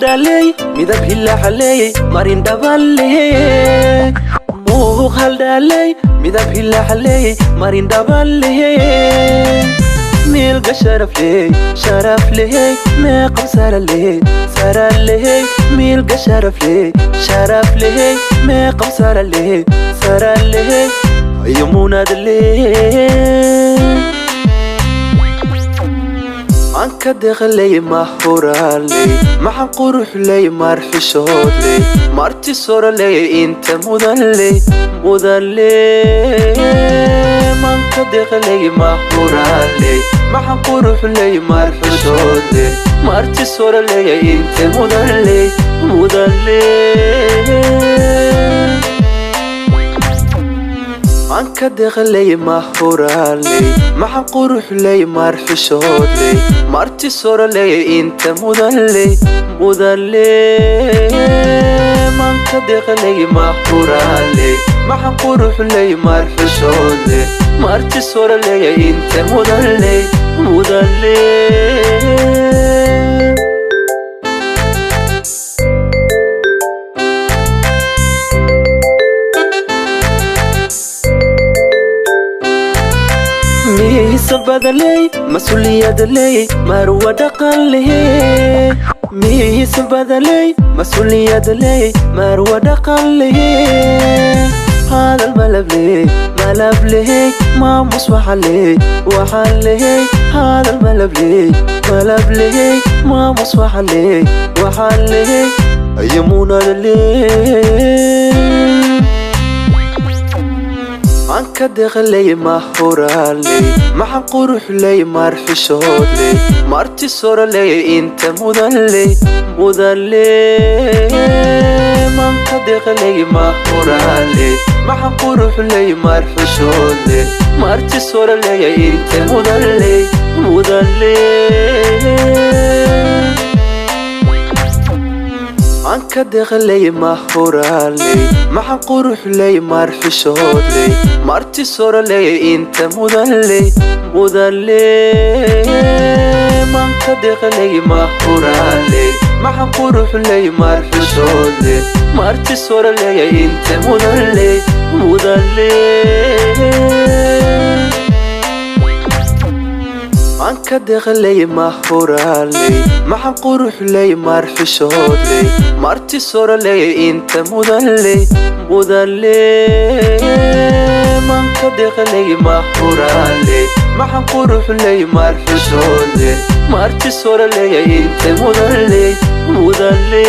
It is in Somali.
haldhaaley, midab hilaxaley, marin dhabanleh. Muuq haldhaaley, midab hilaxaley, marin dhabanleh. Miilga sharafley, sharafley, meeqam saraley, saraley. Miilga sharafley, sharafley, meeqam saraley, saraley. Ayo munaadley. Anka deqley mahuraaley, maxan quruxley, marxishoodley, marti soroley, inta mudanley, mudanley. Manka deqley mahuraaley, maxan quruxley, marxishoodley, marti soroley, inta mudanley, mudanley. Anka deqley mahuraaley, maxan quruxley, marxishoodley, marti soroley, inta mudanley, mudanley. Manka deqley mahuraaley, maxan quruxley, marxishoodley, marti soroley, inta mudanley, mudanley. Miisa badaley, mas-uuliyadley, marwa dhaqanleh. Miisa badaley, mas-uuliyadley, marwa dhaqanleh. Hadal malabley, malabley, maamus waxaley, waxaley. Hadal malabley, malabley, maamus waxaley, waxaley. Ayo munaadley. Anka deqley mahuraaley, maxan quruxley, marxishoodley, marti soroley, inta mudanley, mudanley. Manka deqley mahuraaley, maxan quruxley, marxishoodley, marti soroley, inta mudanley, mudanley. Anka deqley mahuraaley, maxan quruxley, marxishoodley, marti soroley, inta mudanley, mudanley. Manka deqley mahuraaley, maxan quruxley, marxishoodley, marti soroley, inta mudanley, mudanley. Anka deqley mahuraaley, maxan quruxley, marxishoodley, marti soroley, inta mudanley, mudanley. Manka deqley mahuraaley, maxan quruxley, marxishoodley, marti soroley, inta mudanley, mudanley.